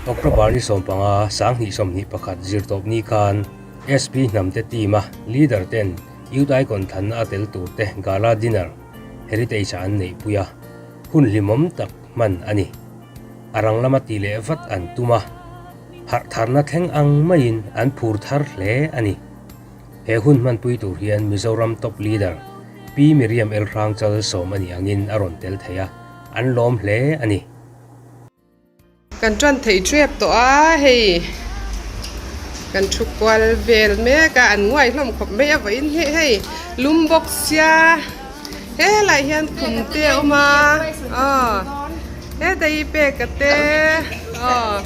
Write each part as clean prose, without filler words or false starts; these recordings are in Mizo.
October ni 15, 2021 zirtawpni khan SP Hnamte team-a leader ten Youth Icon thlanna a tel turte Gala Dinner Heritage ah an neihpui a, hun hlimawm tak hman a ni. A rang lama tih leh vat an tum a, harh tharna thleng ang maiin an phur thar hle a ni. He hun hmanpui tur hian Mizoram Top Leader Pi Miriam Elhrangchal sawm a nih angin a rawn tel thei a, an lawm hle a ni. Kan ṭan thei ṭep tawh a, hei kan thu kual vel mek a, an nguai hlawm khawp mai a vawiin hi hei lum bawk sia helaiah hian khum te a awm a aw heta hi peka te aw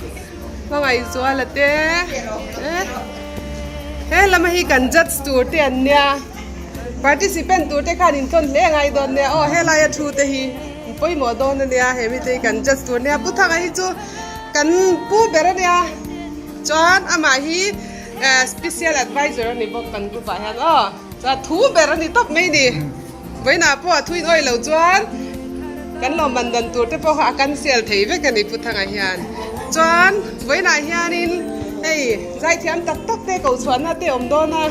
hmangaihzuala te he lama hi kan judge tur te an nia participant tur te khan intlawn hle a ngai dawn nia aw helaia thu te hi. Pawimawh dawn a nia he mite hi kan judge tur nia Pu Thanga hi chu kan pu ber a nia chuan amah hi special adviser a ni bawk kan group ah hian aw chuan thu ber a ni tawp mai ni vawiinah pawh a thuin awih loh chuan kan lawmman dan tur te pawh kha a cancel thei vek a ni Pu Thanga hian chuan vawiinah hianin hei zaithiam tak tak te ko chhuahna te awm dawn a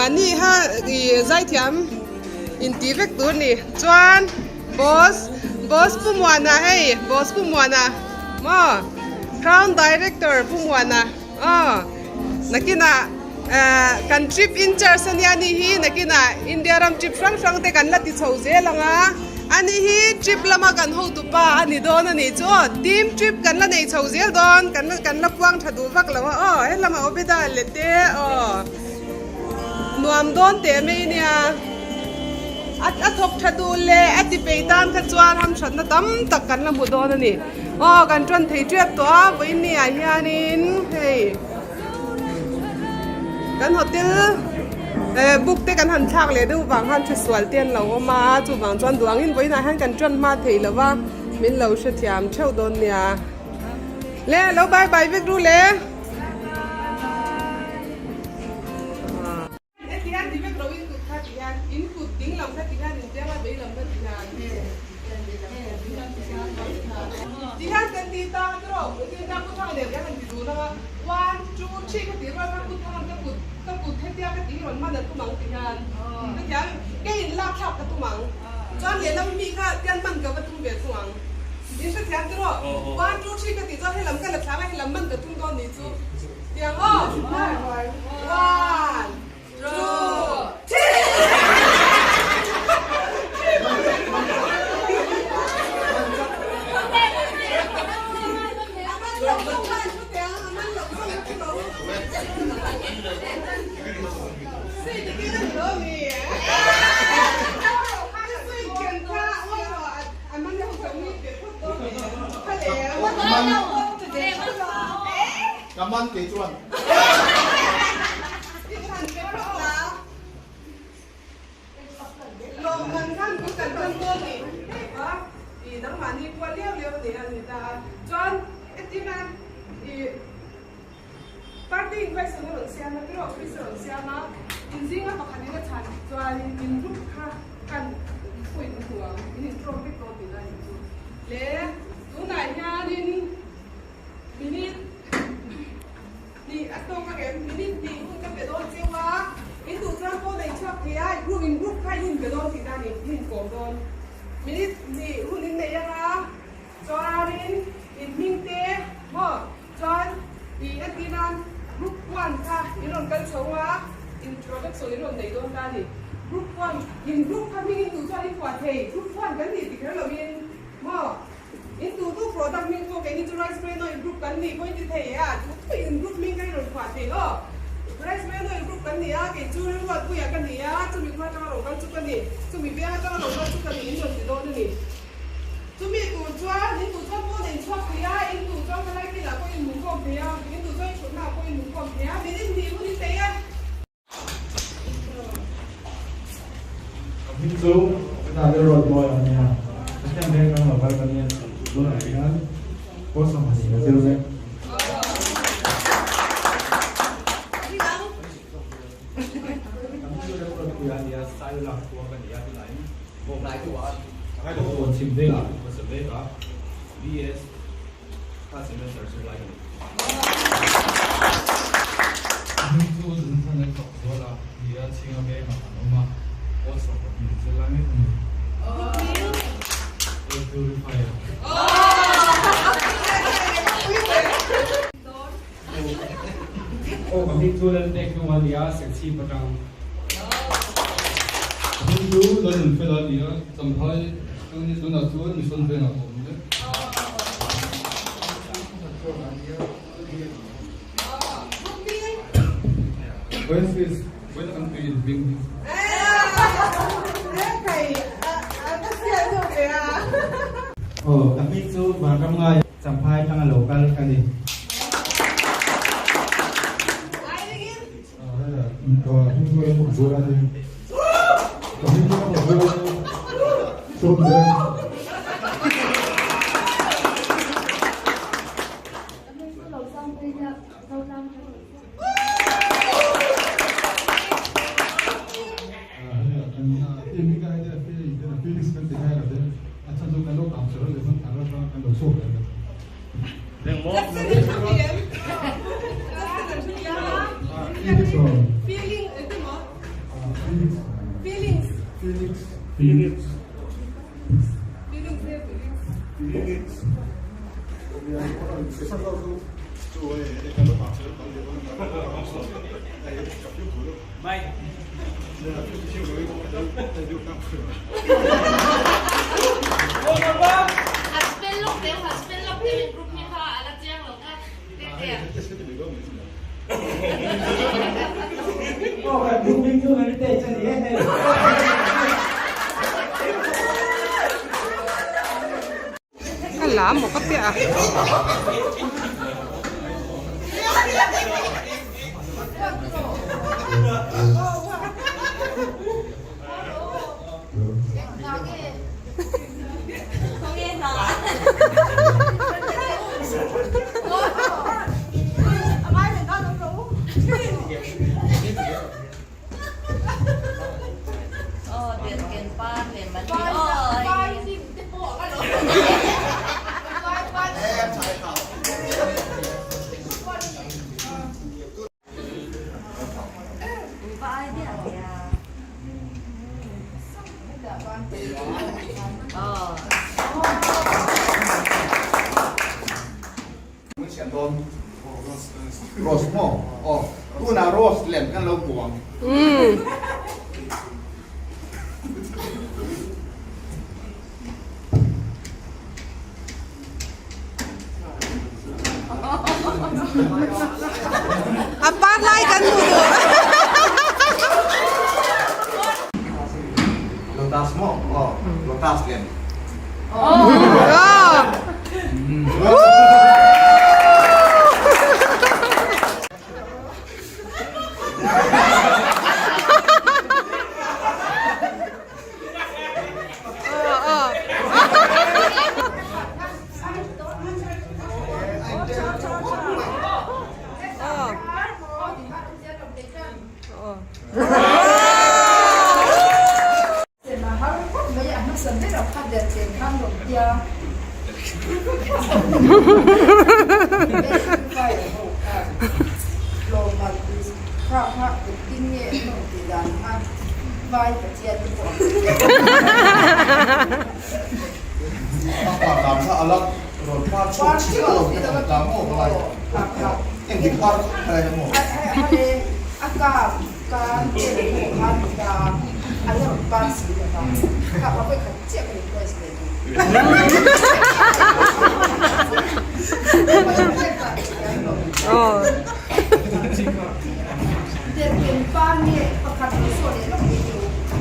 mahni kha ih zaithiam. Intih vek tur ni. Chuan boss boss Pu Muana hei boss Pu Muana maw Crown Director Pu Muana aw nakinah eh kan trip in charge ania ni hi nakinah India ram trip hrang hrang te kan la ti chho zel ang a ani hi trip lama kan hotu pa a ni dawn a nih chu aw team trip kan la nei chho zel dawn kan la kan la puang tha duh vak lo a aw helamah Obeda leh te aw. Nuam dawn teh mai nia. A thawk tha duh leh a ti peih tan kha chuan hamhratna tam tak kan la hmu dawn a ni. Aw kan tan thei tep tawh a vawiin ni ah hianin hei kan hotel eh book te kan han thlak leh deuh vang khan thisual te an lo awm a chuvang chuan duh angin vawiin ah hian kan tan hma thei lo va min lo hrethiam theuh dawn nia. Le lo bye bye vek ru le. Tiang aw! One, two, three! Ka man kei chuan. Minute hnih a tawk a rem, minute hnih hun ka pe dawn cheu a, in duh chuan pawn a inchhuak thei a, group in group kha in inpe dawn tih dan in inkawm dawn. Minute hnih hun in nei ang a, chuanin in hming te maw chuan ih entir nan group one kha in rawn kal chho a, introduction in rawn nei dawn ta a ni. Group one in group kha hming in duh chuan in phuah thei, group one kan nih ti kher loin maw. In tu tu product hming pawh keini chu rice bran oil group kan nih pawh in ti thei a, tu tu in group hming kha i rawn phuah thei aw. Rice bran oil group kan ni a, kei chu Rilruatpuia ka ni a, chumi khua atanga rawn kal chu ka ni, chumi veng atanga rawn kal chu ka ni in rawn ti dawn a ni. Chumi tur chuan in duh chuan pawn a inchhuak thei a, in duh chuan khalai kilah pawh in hmuhkhawm thei a, in duh chuan i thutnaah pawh in hmuhkhawm thei a, min inhnih hun i thei a. Ka hming chu Peta Rilruat Mawi a nia, Pathian veng kan lo kal ka nia tunah hian Pawl 20 ka zir mek. Ka hming chu Rilruat Puia a nia, Sailulak khua ka nia tunah in Kawn chhim vengah ka sa mek a, BS. Third semester zirlai ka ni. Hming chu Zunthlan an chawk zual a, nia chhinga vengah an awm a, pawl 12 zirlai mek a ni. Air purifier. Aw ka hming chu Lalpek hnung a nia, Serchhip atang. Ka hming chu Lalnunfela a nia, Champhai atangin tunah chuan Mission Vengah ka awm mek. Oasis, vawiin an tui in hming hi. Aw, ka hming chu Vanramngai Champhai atanga lo kal ka ni. Ka lam maw ka piah a. Rose maw? Aw, tunah Rose lem kan lo hmu ang. A par lai kan hmu duh. Lotus maw? Aw, Lotus lem.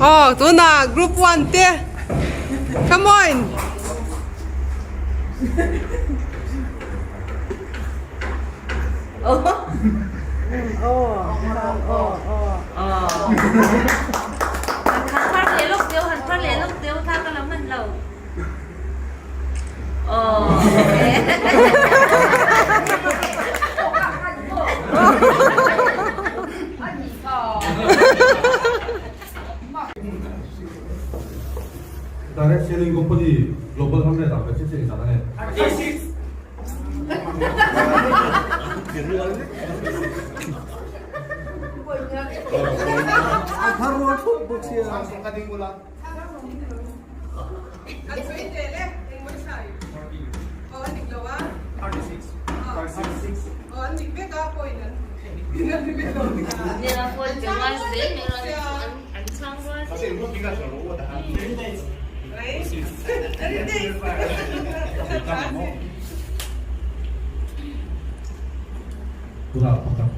Aw tunah group one te come on. Direct Selling Company Global 100 ah kan chim zat a ni. Tunah pakhat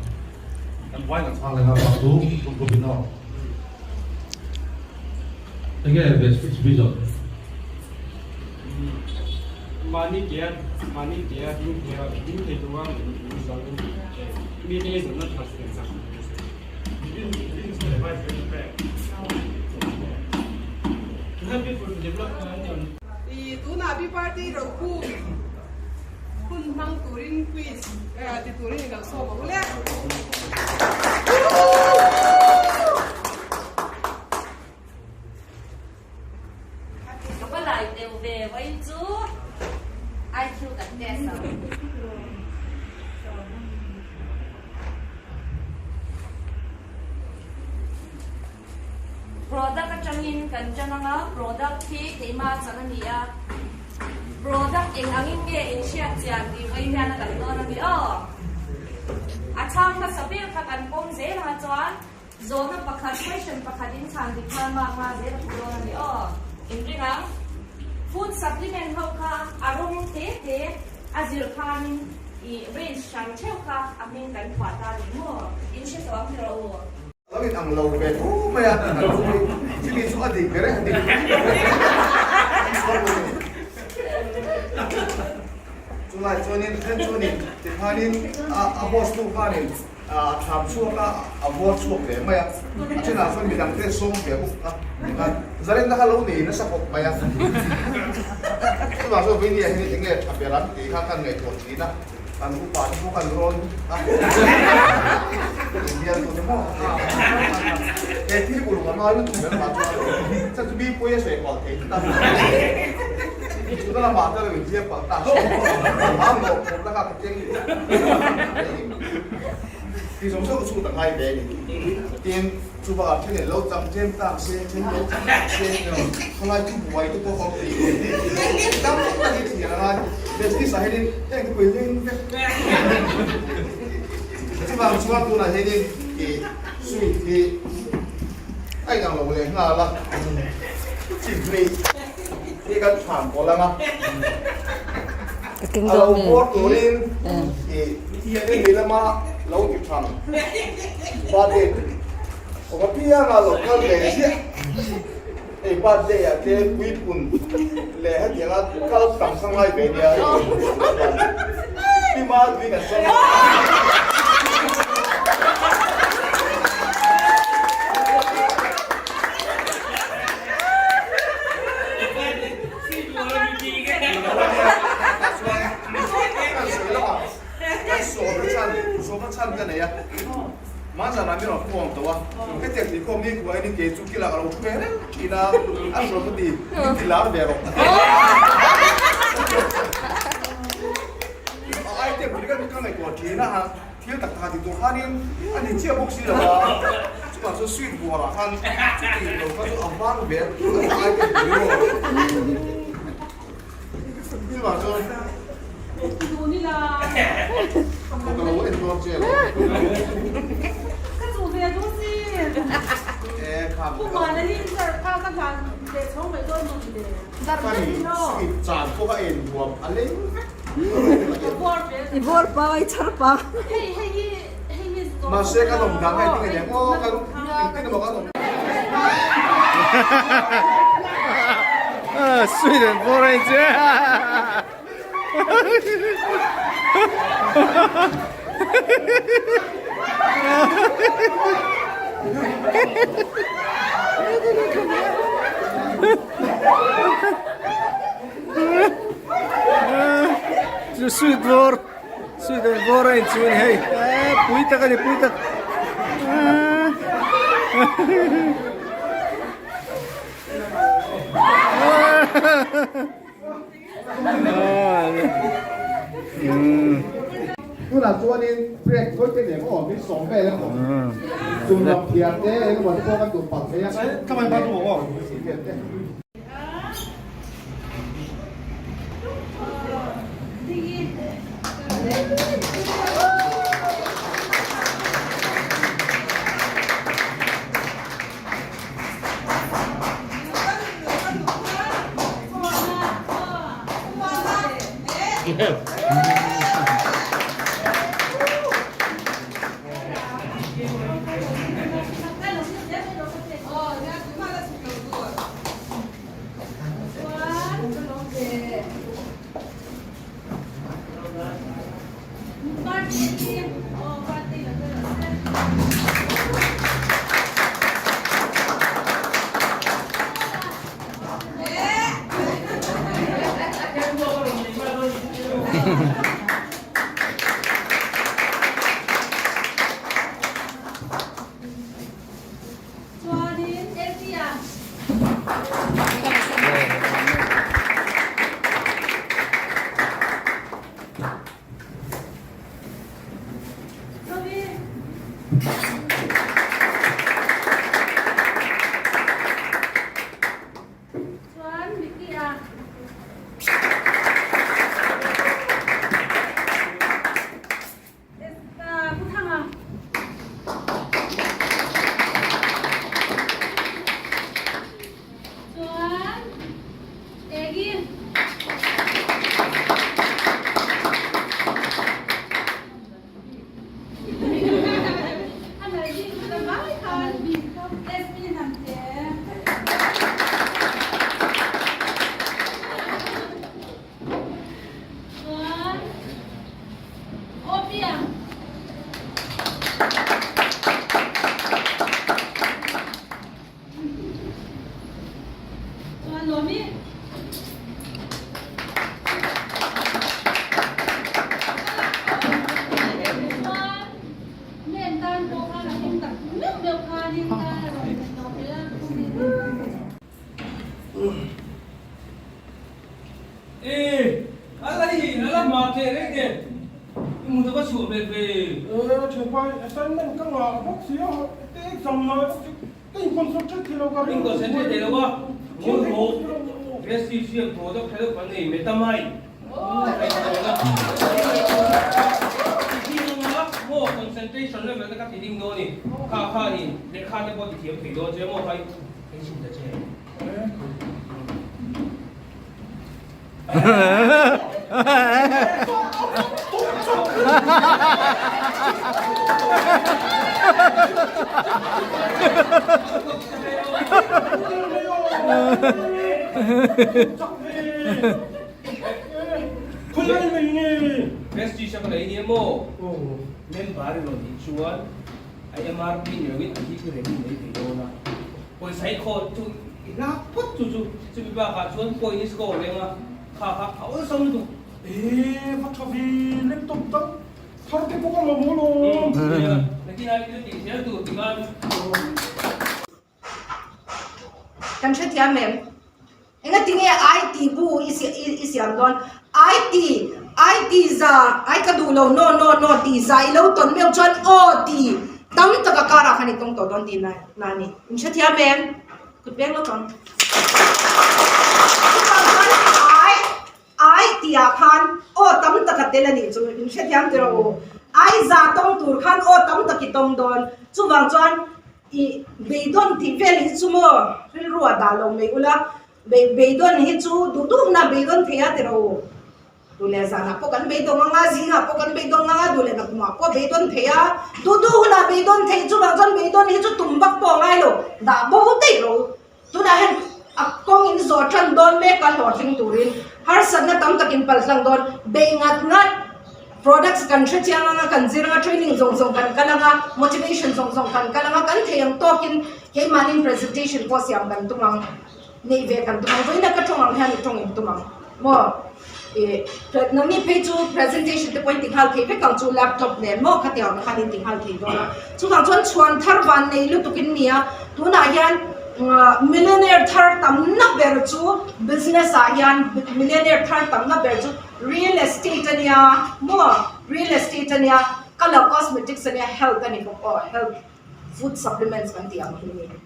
kan vai kan chhang leh a pak chu tum aw. Enge best vision? Mahni ke mahni ke a ding thei a ding thei tura mite zawnna tha siam sak. I tunah Pi Party Rokhum hun hmang turin quiz ti turin i lo sawm ang le. Ka va lai deuh ve vawiin chu IQ kan test ang. Product atangin kan tan anga product hi keimah chang a ni a, product eng angin nge in hriat chian tih vawiin hian a kal dawn a ni aw. A chhang hmasa ber kha kan pawm zel anga chuan Zawhna pakhat, question pakhat in chhan dik khan mark nga zel a phu dawn a ni aw. Inring ang. Food supplement ho kha a rawng te te a zir khanin i range hran theuh kha a hming kan phuah ta ni maw? In hre tawh ang tiraw u? Lo in ang lo ve thu mai a, chumi chu a dik ber e, a dik Chulai chuanin then chuanin tikhanin a boss nu khanin A thlam chhuak a, a vuar chhuak ve mai a. A thenah chuan midang te sawm ve bawk a, tikhan zalenna kha lo nei nasa khawp mai a. Chuvang chuan Vainia hian enge tha ber ang tih kha kan ngaihtuah thin a, kan upa te pawh kan rawn a, inbial tu te maw he thil uluk a ngai lutuk ber mah chuan chhan chu mi pawi a sawi kual thei tlat a. Chhuna lamah te lo inziak palh ta a hmang lawk khawp la kha ka keng Ti zawng zawng chu ka ngai ve a ni. Tin, chuvangah then in lo cham tlem tak se, then lo cham tak se, khawlai thu buai te pawh awm tih tam tak hi thlir a ngai. Justice ah hianin heng te pawh hi leng vek. Chuvang chuan tunah hianin ih sweet hi a inang lo leh nghal a, chimhnih hi kan thlan pawlh ang a. A lo bawr turin ih hemi lama lo ti thang birthday awm apianga lo kal ve ziah. Hei birthday ah te puipun leh hetianga kal tam kha ngai ve nia pi ma tui kan sawi a. Thil tak tak a ti tur khanin a ni chiah bawk si lo a, chutah chuan sweet buarah khan chuti lo kha chu a vang ve a ngai ka ti ringawt a. Thil vang chuan ka lo en dawn che lo. Sweet chan pawh a en nuam a leng vek. I bawr pa i chhar pa. Mahse kan awm dang hei tinge eng aw kan engtin emaw kan awm. Sweet and boring che. Chu sweet bawr sweet an bawr a inchung a ni hei pui tak a ni pui tak Tunah chuanin break vawi te nen aw min sawm vel emaw chum lam thiam te eng emaw te pawh kan duh palh thei a. Chuanin Elvia. Zovi. Chuan Mickey-a. Pu Thanga. Chuan Egi. A nal bik chu ka vai khan SP Hnamte. Chuan Opia. Chuan Lawmi. Chuan men tan pawh khan a him tak meuh meuh khanin ka rawn tawp ila. E, a la hi, a la hma teh reng nen, i hmu ta va chhuah hmel ve. E, thianpa, assignment ka ngah bawk si a, te exam ngai bawk si, ka in concentrate thei lo ka ring. In concentrate thei lo a, ngawi rawh, Prestige hian product tha deuh kan nei met a mai. Maw concentration level te ka ti ding dawn ni, kha kha ni, lehkha te pawh ti thiam thei dawn che maw khai. Hei chhun ta che. Prestige a ka lei nia maw? Member i rawn tih chuan a MRP ni loin a hi ready mai thei dawn a. Pawisa i khawl chu i lak phawt chu chu chumi bakah chuan point i score leng a, kha kha a awlsam lutuk. E va tha ve laptop dang thar te pawh ka lo maw lawm. Nia, nakinah i la tih zel tur tikhan. Kan hrethiam em? Engatinge I tih bu i i siam dawn? I ti, I ti za, I ka duh lo, no no no tih za i lo tawn meuh chuan aw ti tam taka karah khan i tawng tawh dawn tih na na a ni. In hrethiam em? Kut beng lawk ang. Chutah chuan I, I tih ah khan aw tam taka tel a nih chu in hrethiam tiraw u? I za tawng tur khan aw tam tak i tawng dawn. Chuvang chuan I beidawn tih vel hi chu maw rilru ah dah lo mai ula, beidawn hi chu duh duh huna beidawn thei a ti ro. Duh leh zanah pawh kan beidawng anga, zingah pawh kan beidawng anga, duh leh nakumah pawh beidawn thei a, duh duh huna beidawn thei chuvang chuan beidawn hi chu tum vak pawh a ngai lo, dah bo daih ro. Tunah hian a kawng in zawh tan dawn mek a hlawhtling turin harsatna tam takin palh hlang dawn, bei ngat ngat products kan hre chiang anga kan zir anga training zawng zawng kan kal anga motivation zawng zawng kan kal anga kan thei ang tawkin keimahni presentation pawh siam kan tum ang neih ve kan tum ang vawiin a ka tawng ang hian i tawng in tum ang maw ih nangni phei chu presentation te pawh in ti nghal thei vek ang chu laptop nen maw khatiang ang khan in ti nghal thei dawn a chuvang chuan chhuan thar van nei lutuk in nia tunah hian millionaire thar tamna ber chu business ah hian millionaire thar tamna ber chu real estate a nia maw. Real estate a nia, colour cosmetics a nia, health a ni bawk aw, health food supplements kan tih ang hi a ni.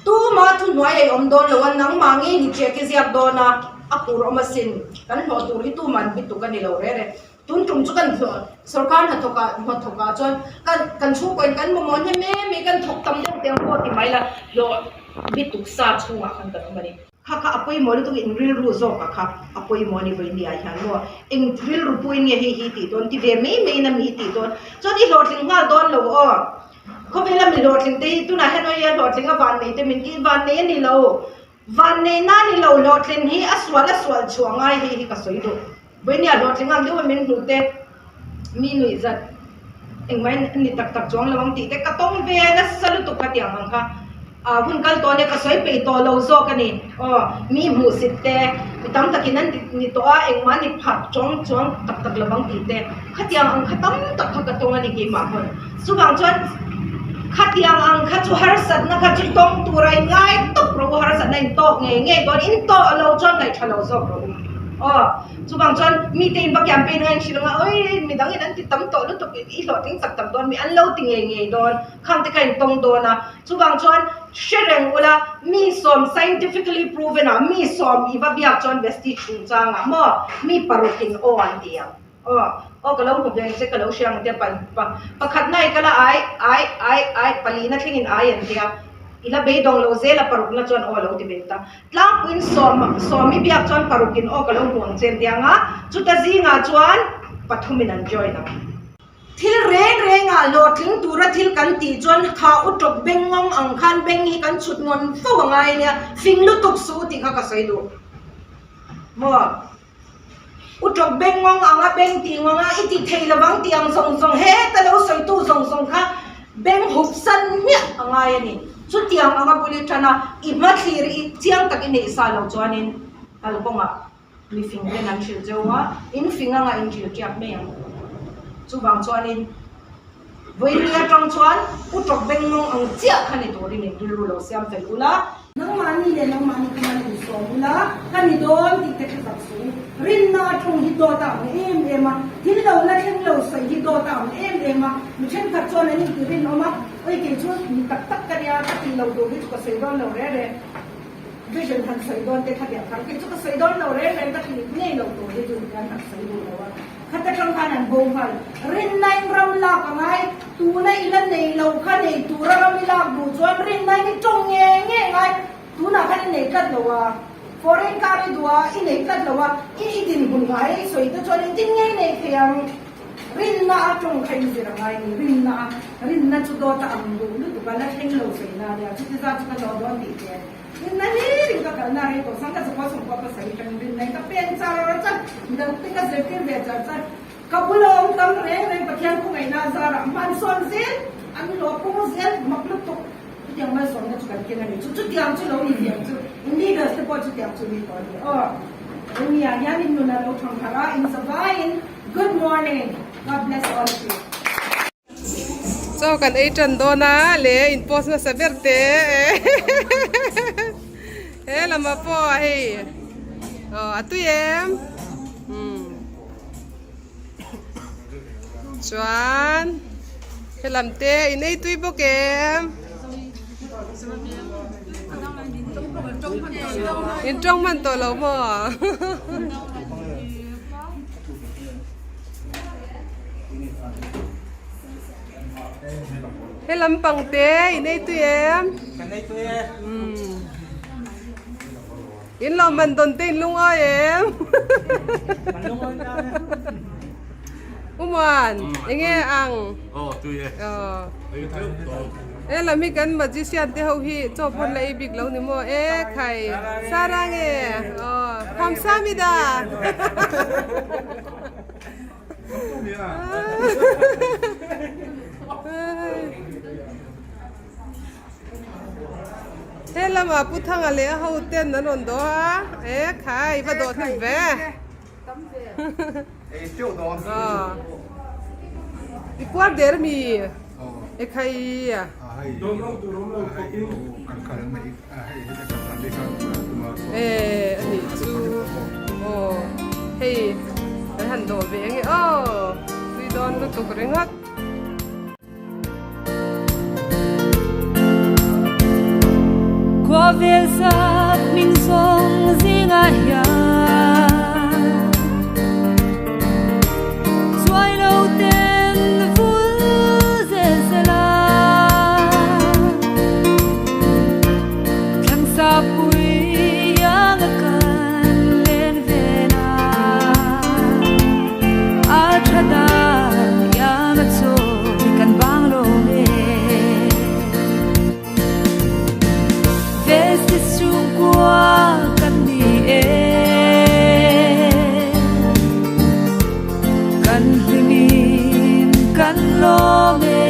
Tuma thuhnuai ei awm dawn lo a, nangmah ngei ni check i ziak dawn a, a phur awm asin. Kan hlawh tur hi tuman bituk a ni lo rere. Tun tum chu kan hlawh sorkar hnathawk ah hnathawk ah chuan kan kan chhungkaw in kan mamawh hnem em em kan thawk tam deuh teh ang pawh ti mai la hlawh bituk sa chhungah khan kan awm a ni. Kha kha a pawimawh lutuk in rilru zawk ah kha a pawimawh a ni vawiin ah hian maw eng rilru puiin nge hei hi tih dawn ti ve mai mai in a mi tih dawn chuan i hlawhtling nghal dawn lo aw. Khawvela mi hlawhtling te hi tunah hian awi a hlawhtling a vannei te min tih vannei a ni lo. Vannei na ni lo hlawhtlin hi a sual a sual chhuah ngai hei hi ka sawi duh. Vawinia hlawhtling ang deuh a min hmuh te mi nuih zat engmah in ni tak tak chuang lo ang tih te ka tawng ve nasa lutuk ka tih ang ang kha ah hun kal tawh ania ka sawi peih tawh lo zawk a ni. Aw mi hmuhsit te mi tam takin an ti ni tawh a engmah ni phah chuang chuang tak tak lo ang tih te khatiang ang kha tam tak kha ka tawng a ni keimah pawn. Chuvang chuan khatiang ang kha chu harsatna kha chu tawng tur a in ngai tawp rawh u, harsatna in tawk ngei ngei dawn, in tawh lo chuan ngaihṭha lo zawk rawh u. Aw, chuvang chuan mite in va campaign a in hrilh ang a, awi midang in an ti tam tawh lutuk i hlawhtling tak tak dawn mi an lo ti ngei ngei dawn, khang te kha in tawng dawn a. Chuvang chuan hre reng ula, mi sawm scientifically proven ah mi sawm i va biak chuan Vestige chungchangah maw mi parukin aw an ti ang. Aw, aw ka lo hmu ve che ka lo hria ang tia pa pa pakhat na i kal a ai ai ai ai palina thlengin ai an tia i la beidawng lo zel a parukna chuan aw a lo ti ve ta. Tlangpuiin sawm sawmi biak chuan parukin aw ka lo hmu ang che an tia anga chuta zingah chuan pathumin an join ang. Thil reng rengah hlawhtling tura thil kan tih chuan kha u tawp beng ngawng ang khan beng hi kan chhut ngawn fo a ngai ania fing lutuk suh u tih kha ka sawi duh maw. U tawp beng ngawng ang a beng tih ngawng a, i ti thei lovang tih ang zawng zawng heta lo sawitu zawng zawng kha beng hup san hmiah a ngai a ni. Chutiang anga bul i tan a, i hmathlir i chiang tak i neih sa lo chuanin kalkawngah mifing ten an hrilh cheu a, in fing anga in hrilh tiak mai ang. Chuvang chuanin vawiin atang chuan u tawp beng ngawng ang chiah kha ni turin in rilru lo siam fel ula. Nangmahni leh nangmahni kha man in sawm ula, ka ni dawn tih te kha zak suh u. Rinna a tawng hi dawt a ang em em a, thil lo la thleng lo sawi hi dawt a ang em em a. Mi thenkhat chuan an inti rinawm a, Oi kei chu mi tak tak ka nia, ka tih lo tur hi chu ka sawi dawn lo re re. Vision han sawi dawn te kha diah khan kei chu ka sawi dawn lo re re, ka tih ngei lo tur hi chu an han sawi duh lo a. Khata tang khan an bo nghal. Rinnain ram lak a ngai, tuna i la nei lo kha nei tura ram i lak duh chuan rinnain i tawng nge nge ngai. Tunah khan i nei tlat lo a, foreign car i duh a, i nei tlat lo a, i i dinhmun ngai i sawi te chuan engtin nge i nei thei ang? Rinna a tawng kha in zir a ngai ni, rinna a, rinna chu dawt a ang duh lutuk a, la thleng lo sawi na nia, chuti zat chu ka hlawh dawn tih te. Rinna hlirin ka kalna rei tawh sang ka zakua sawmkua pasarih atangin rinna in ka pen char char, midang te ka zirtir ve char char. Ka bula awm tam reng reng Pathian khawngaihna a zarah hmansawn zel, an hlawh pung zel mak lutuk. Chutiang malsawmna chu kan keng a ni. Chu chutiang chu lo ni ve ang chu. In leaders te pawh chutiang chu ni tawh a ni aw. Nia hian in nun a lo thang harh a, in zavaiin good morning. God bless all of you. Chaw kan ei tan dawn a le in post hmasa ber te he lama pawh hei aw a tui em chuan he lam te in ei tui bawk em in tawng hman tawh lo maw. He lampang te in ei tui em? Kan ei tui e. In lo man dawn te in lungawi em? Kan lungawi ta e. Umuan, enge ang? Aw tui e. Aw. He lam hi kan magician te ho hi chaw pawn la ei bik lo ni maw? E khai sarang e. Aw khamsamida. He lamah Pu Thanga leh a ho ten an rawn dawh a, e khai va dawh hnem ve. I puar der mi e khai a. E a nih chu aw hei. han dawh ve ange aw tui dawn lutuk ringawt. Khawvel zat hming zawng zingah hian chuai lo ten vul zel zel a, thlangsa pui ianga kan len ve na a tha dan ianga chawi kan bang lo nge. Vesti chhungkua kan ni e, kan hlimin kan lawm e.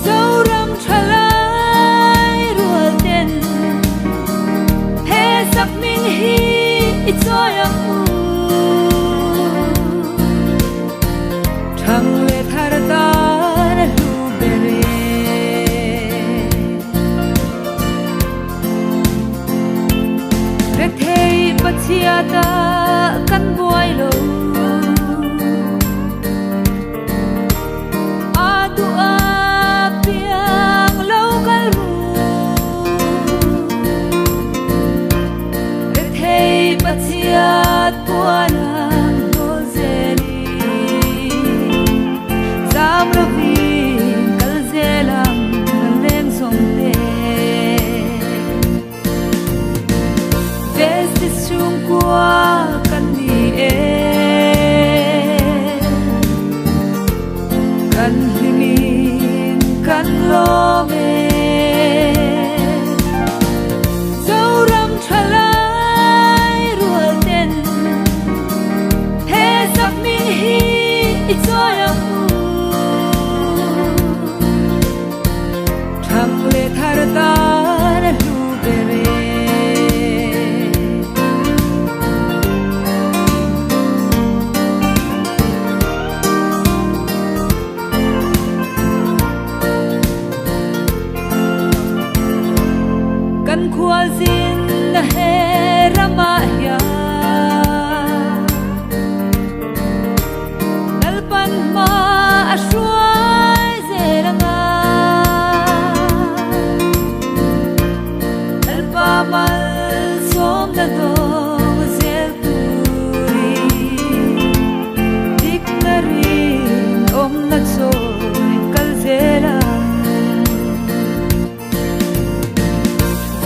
Zoram thalai rual ten he sak hming hi i chawi ang u. Thang leh thar tan a hlu ber e. Rethei Pathiata kan buai lo. A duh a piang lo kal ru. Rethei Pathiat puan ang hlawl zel i, zam lovin kal zel ang kan leng zawng te. Vesti chhungkua kan ni e, kan hlimin kan lawm e. Zoram thalai rual ten he sak hming hi i chawi ang u. Thang leh thar tan a hlu ber e. Kan khualzin na he ramah hian Lalpan hma a hruai zel anga, Lalpa malsawmna dawng zel turin dikna rinawmna chawi kal zel ang.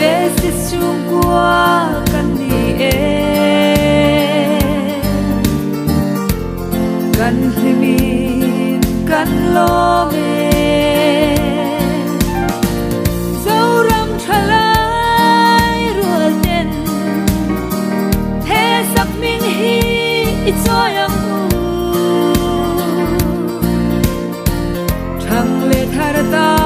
Vesti chhungkua kan ni e, kan hlimin kan lawm e. Zoram thalai rual ten he sak hming hi i chawi ang u. Thang leh thar tan.